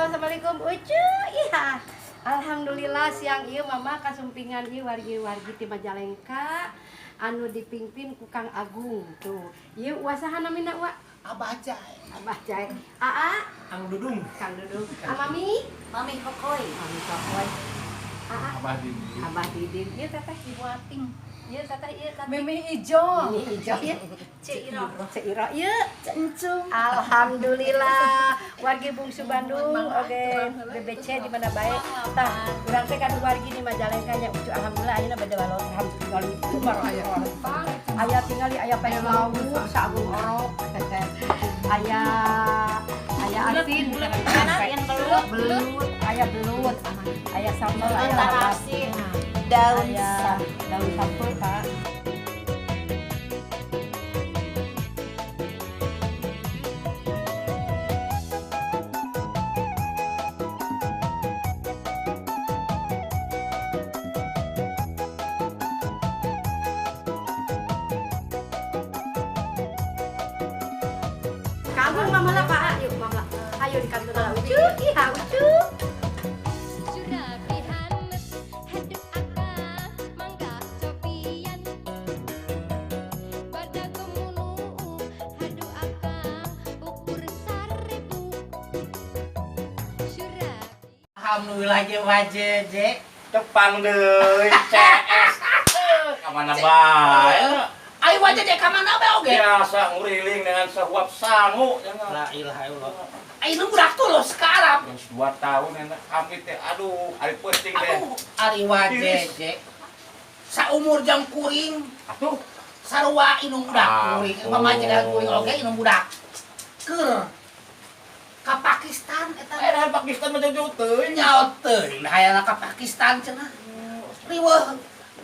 Halo, assalamualaikum Ucu. Iya. Alhamdulillah siang ieu mama kasumpingan ieu wargi-wargi ti Majalengka anu dipimpin ku Kang Agung tuh. Ieu uwa saha namina uwa? Abah Jai. Abah Jai. Aa? Kang Dudung. Kang Dudung. Amami? Mami Kokoy. Mami Kokoy. Aa? Abah Didin. Abah Didin. Ieu teteh Ibu Ating. Ieu teteh ieu teteh. Mimi ijo. Mimi ijo ieu. Cek Iro. Cek Iro ieu. Encung. Alhamdulillah wargi Bungsu Bandung oke BBC di mana bae tah urang teh kadu wargi di Majalengka nya Ucu alhamdulillah ayeuna bade walau alhamdulillah aya tingali aya pae lauk sagung orok aya aya asin belut belut aya belut aya sambal aya tarasi daun daun sampul Pak. Kamu mama lah Pak, yuk mama. Ayo di kantor lah Ucu, iya Ucu. Alhamdulillah je wajeje. Tepang deui CS. Ka mana bae? Ayo wajeje ka mana bae oge? Biasa nguriling dengan sehuap sangu. La ilaha illallah. Ayo budak tulus ka Arab. Geus 2 tahun enak kami teh aduh ari peuting teh. Aduh ari wajeje. Saumur jang kuring. Atuh sarua inung budak kuring. Pamajikan kuring oge inung budak. Keur ka Pakistan eta. Eh Pakistan mah jauh teuing. Nyaot teuing hayana ka Pakistan cenah. Riweuh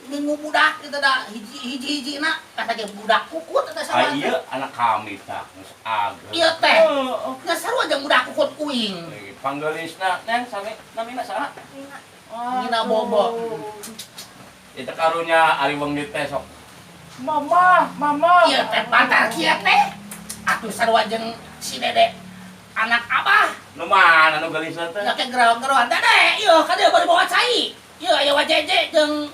minggu budak eta da hiji-hiji-hijina kata ge budak kukut eta Ah sama. ieu anak kami tah geus ageng. Ieu teh. Geus sarua jeung budak kukut uing. Panggelisna neng sami namina saha? Nina. Nina Bobo. Eta karunya ari wengi teh sok. Mama, mama. Ieu teh pantar kieu teh. Atuh sarua jeung si Dede anak abah. Nu mana nu geulisna teh? Nya ke gerawan-gerawan Dede, ieu ka dieu bari bawa cai. Ieu aya wajeje jeung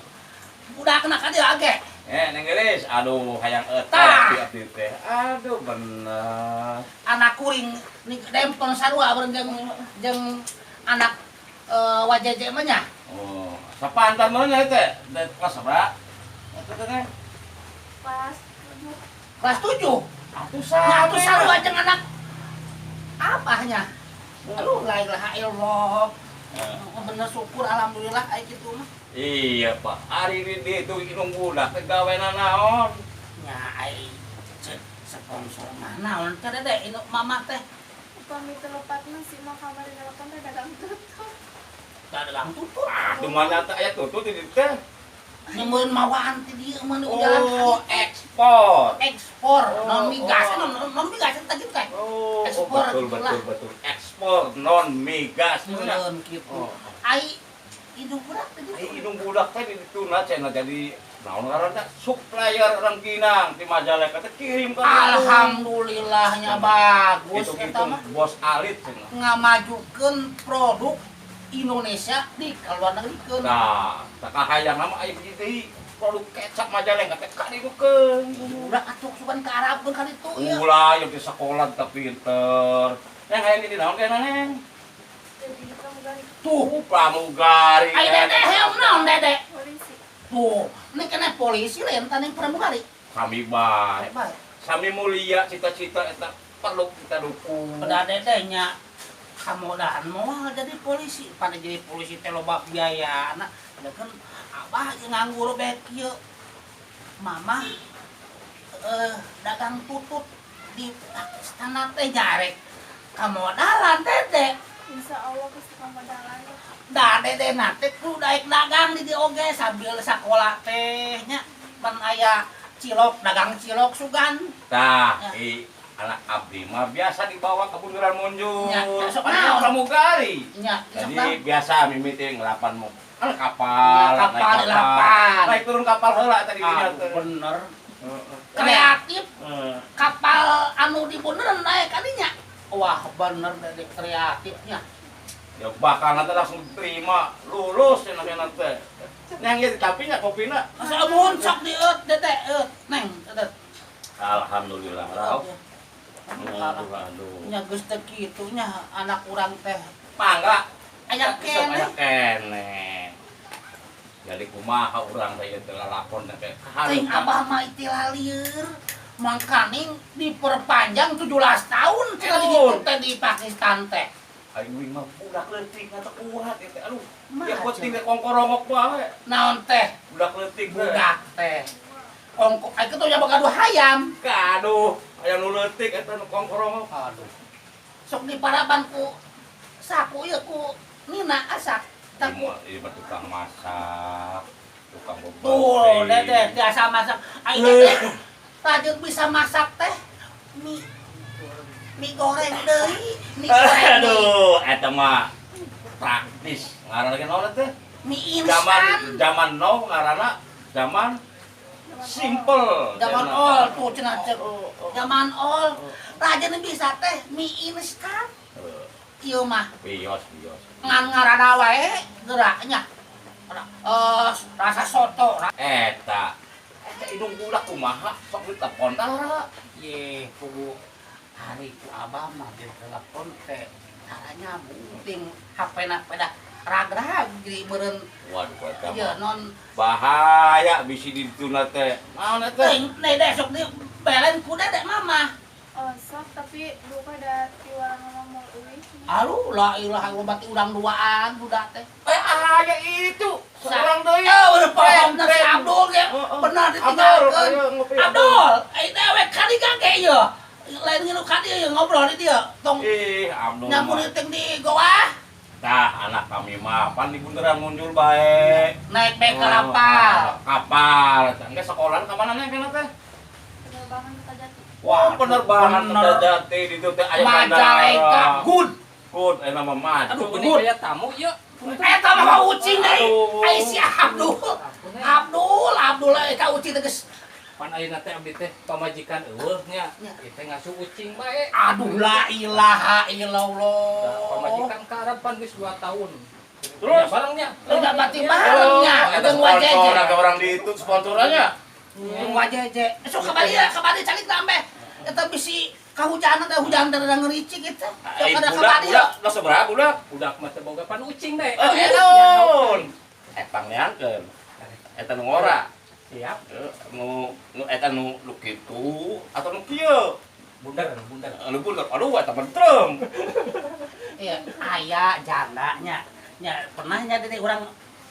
budakna ka dieu age. Eh, neng geulis, aduh hayang eta Tah. abdi teh. Aduh bener. Anak kuring ni dempon sarua bareng jeung anak wajeje mah nya. Oh, sapantar mah nya teh? Kelas sabaraha? Eta teh. Kelas 7. Kelas 7. Atuh Nya atuh sarua jeung anak abahnya. Aduh la ilaha illallah. Bener syukur alhamdulillah aya kitu mah. Iya Pak, ari di itu inung budak teh gawena naon? Nya ai cek sponsor mah naon teh Dede inung mamah teh. Upami teu lepat mah si mah kamari nelpon teh dagang tutup. Dagang tutup. Ah, dumana teh aya tutup di dieu teh. Nyemeureun mawaan ti dieu mah nu jalan. Oh, ekspor. Ekspor non migas, non migas eta kitu teh. Oh, ekspor betul betul betul. Ekspor non migas. Meureun kitu. Ai indung budak teh Ai indung budak teh di dituna cenah jadi naon ngaranna supplier orang Kinang di Majalengka teh kirim ka. Alhamdulillahnya bagus eta mah. Bos alit cenah. Ngamajukeun produk Indonesia di keluar negrikeun. Nah, tak hayang mah aya deui produk kecap Majalengka teh ka didukeun. Budak atuh sugan ka Arabkeun ka ditu ieu. Ulah yang di sekolah teh pinter. Neng hayang di naon teh neng? Tuh, pramugari. Ai Dede heum naon Dede? Polisi. Tuh, ini kena polisi lain tanding pramugari. Sami bae. Sami mulia cita-cita eta perlu kita dukung. Pada Dede nya kamodahan moal jadi polisi, pada jadi polisi teh loba biaya. Nah, kan abah jeung nganggur bae kieu. Mamah dagang tutut di Pakistan teh nyarek kamodalan Dede. Insya Allah pasti kamodalan. Da Dede na teh kudu daek dagang di dieu oge sambil sakola teh nya pan aya cilok dagang cilok sugan. Tah, anak abdi mah biasa dibawa ke bundaran Munjul. Nya, sok Kan naon? pramugari. Nya, sok Jadi biasa mimiti ngelapan mau kapal, Nya, kapal, naik dilapan. Naik turun kapal heula tadi dinya teh. Bener. Kreatif kapal anu di bundaran naik kadinya. Wah, bener Dede kreatifnya. Ya bakal nanti langsung diterima, lulus ya nanti. Yang ieu tapi nya kopina. Masa amun sok dieut dede eut neng eut. Alhamdulillah. Rau. Aduh, aduh. Nya geus teh kitu nya anak urang teh. Mangga. Aya keneh. Aya keneh. Jadi kumaha urang teh ieu teh lalakon teh Teuing abah mah itilah lieur. Mangkaning diperpanjang 17 tahun cenah di ditu teh di Pakistan teh. Aing uing mah budak leutik teu kuat ieu teh. Aduh, Mah, ya penting teh kongkorongok bae. Naon teh? Budak leutik teh. Budak teh. Kongko aing kitu nya gaduh hayam. Aduh, aya nu leutik eta nu kongkorongok. Aduh. Sok diparaban ku saku ieu ku Nina asak. Tak ku Ieu mah tukang masak, tukang bebersih. Tuh, dede biasa masak. Aing teh rajin bisa masak teh mie mie goreng deui, mie goreng mie, Aduh, eta mah praktis. Ngaranna ge naon teh? mie Zaman instan. zaman now ngaranna zaman simple. Zaman old tuh cenah cek. Zaman old. Rajin bisa teh mie instan. Ieu mah Bios, bios. Ngan ngaranna wae geraknya. Rasa soto. Eta. Eta indung budak kumaha sok ditelepon tah. Ye, kubu hari ku abah mah di telepon teh tara nyambung ting HP-na peda rag-rag jadi meureun. Waduh, eta ieu mah non bahaya bisi di dituna teh. Naon eta? Teuing dede sok di belen ku dede mama. Oh, sok tapi duka da tiwara ngomong mau euy. Aduh, la ilaha illallah berarti urang duaan budak teh. Eh, aya itu. Seorang deui. Eh, udah paham si Abdul ge. Heeh. Benar Abdul, ditinggalkeun. ayo ngopi. Abdul, ai dewek kali gage ieu. Lain ngilu ka dieu ieu, ngobrol di dieu. Tong Ih, Abdul. nyambung mah. ting di goa. Tah, anak kami mah pan di bundaran muncul bae. Naik bae ke kapal. Oh, kapal. Engke sekolah ka mana neng kana teh? Penerbangan Kertajati. Wah, penerbangan bener. Kertajati di ditu teh aya Majalengka bandara. good. Good, eh nama maju. Aduh, Good. ini kayak tamu ya. Eta mah ka ucing deui. Aduh. Ai si Abdul. Abdul, Abdul eta ucing teh geus. Pan ayeuna teh abdi teh pamajikan eueuh nya. Nya. Ieu teh ngasuh ucing bae. Aduh la ilaha illallah. Pamajikan ka Arab pan geus 2 tahun. Terus? Ya, barengnya. Udah berarti barengnya, Eta jeung sponsor wajeje. ada orang di itu sponsorannya. Jeung wajeje. Sok ka bali ya, ka bali calik tambe. Eta bisi kahujanan teh hujan teh rada ngericik eta. Sok Eh, ada ka budak, bali ya. budak, lah sabaraha budak? Budak mah teu boga pan ucing bae. Eh, naon? Eta neangkeun. Eta nu ngora. Siap. Eh, nu nu eta nu nu kitu atau nu kieu? Bundar, bundar. Nu bunder. Aduh, eta mah drem. Iya, aya jandanya. Nya pernah nya di urang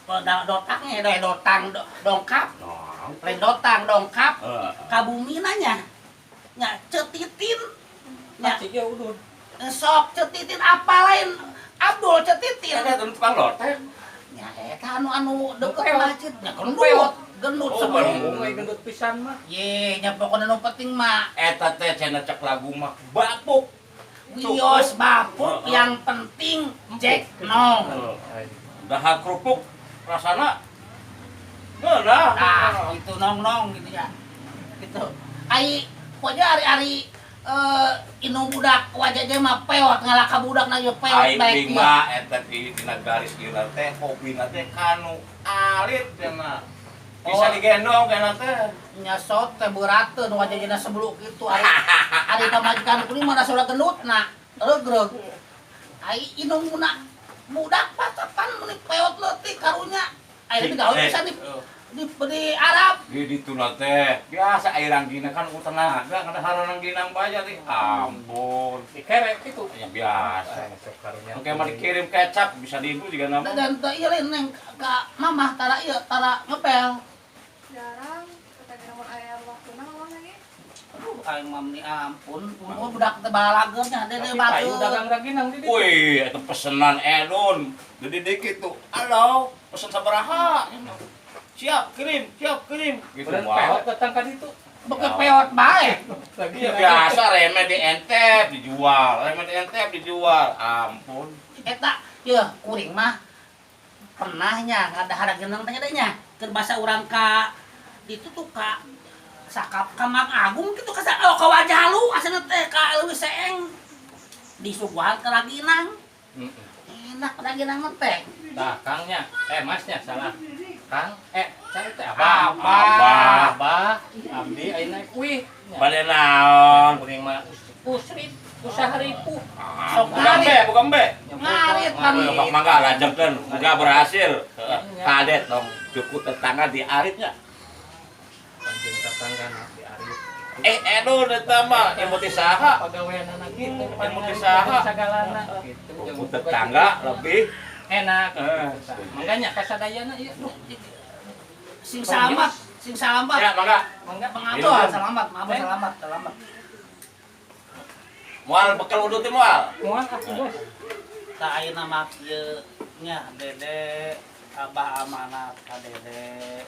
dotangnya, dotang dongkap, Nah, lain dotang dongkap eh, ka bumi nanya. Nya cetitin. Nya Cik ya udun. Sok cetitin apa lain Abdul cetitin. Eta nu tukang lotek. Nya eta anu anu deket Peot. masjid nya gendut, Peot. gendut Oh, sebelum. Embung we gendut pisan mah. Ye, nya pokoknya nu penting mah Eta teh cenah cek lagu mah bapuk. wios bapuk Heeh. yang penting Jack nong. Eh, dahar kerupuk rasana ngeunah. Nah, itu nong nong gitu ya. Gitu. Ai pokoknya ari-ari indung budak wajahnya mah peot ngalah ka budak na ieu peot Aing baik bing ieu. mah eta di dina garis ieu teh hobina teh kanu alit cenah. Bisa Oh. digendong kana teh. Nya sok teh beurateun wajahna sebeluk kitu ari ari pamajikan kuring mah rasa gendutna. Regreg. Ai indung muna budak pacapan meuni peot leutik karunya. Ai teh gawe bisa di Arab. Di dituna teh biasa air ranggina kan ku tenaga kana haranangginang bae teh. Ampun. Dikerek kitu. Ya biasa. Sok karunya. Oke mah dikirim kecap bisa diibu juga nama. Dan teh ieu lain neng ka mamah tara ieu tara ngepel. Jarang kata kira mun aya waktuna mama lagi. Aduh, aing mah meni ampun, oh, budak teh balageurnya, dede Tapi payu bager. dagang raginang di ditu. Wih, itu pesenan Edun. Jadi dikit tuh. Halo, pesen sabaraha? Siap, kirim, siap, kirim. Gitu Beureun wae. peot datang ka ditu. Beke peot bae. Lagi Iya biasa reme di entep dijual, reme di entep dijual. Ampun. Eta, yeuh kuring mah pernahnya ngadahar geneng teh nya. Keur basa urang ka ditu tuh ka sakap ka Mang Agung kitu ka oh ka Wajalu asana teh ka Leuwi Seeng. Disuguhan ke Raginang. Heeh. Enak Nah, lagi nang teh. Tah, Kangnya, eh Masnya salah. Kang, eh saya teh Abah. Abah. Abah, abdi ayeuna uih. Bade naon? Kuring mah usrip, usaha ripuh. Sok Bukan be, bukan be. Ngarit kan. Bang mangga lanjutkeun, muga berhasil. Heeh. Kadet dong, cukup tetangga di aritnya. Panjang tetangga di arit. Eh, Edun eta mah ilmu ti saha? Pagawean anak gitu, Ilmu ti saha? Sagalana gitu. Cukup tetangga lebih Enak. Eh. Makanya kasadayana ieu. Duh, Sing salamat, sing salamat. Ya, mangga. mangga. Mangga salamat, mangga salamat, salamat. Moal bekal udut teh moal. Moal atuh, Bos. Tah ayeuna mah kieu nya Dede, Abah amanat ka Dede.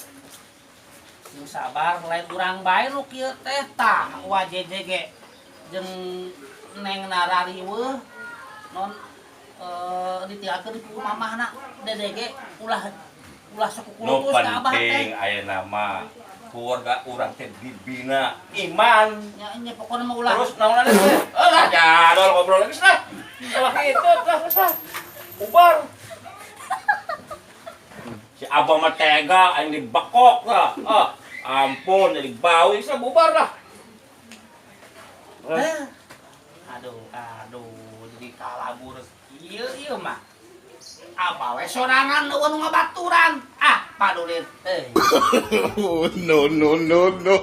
Sing sabar, lain urang bae nu kieu teh, tah wajeje ge jeung Neng narariweuh non ditinggalkeun ku mamahna. Dede ge ulah ulah sok Nu kukulutus ka Abah teh. Penting ayeuna mah keluarga urang teh dibina iman. Nya nya pokona mah ulah. Terus naon teh? Lah jadol ngobrol lagi lah. Lah itu lah lah. Ubar. Si Abah mah tega aing dibekok lah. Ah, ampun jadi bau geus bubar lah. Eh. Aduh, aduh, jadi kalabur ieu ieu mah. Abah we sorangan euweuh nu ngabaturan. Ah, padulin. Eh. Oh, no, no, no, no.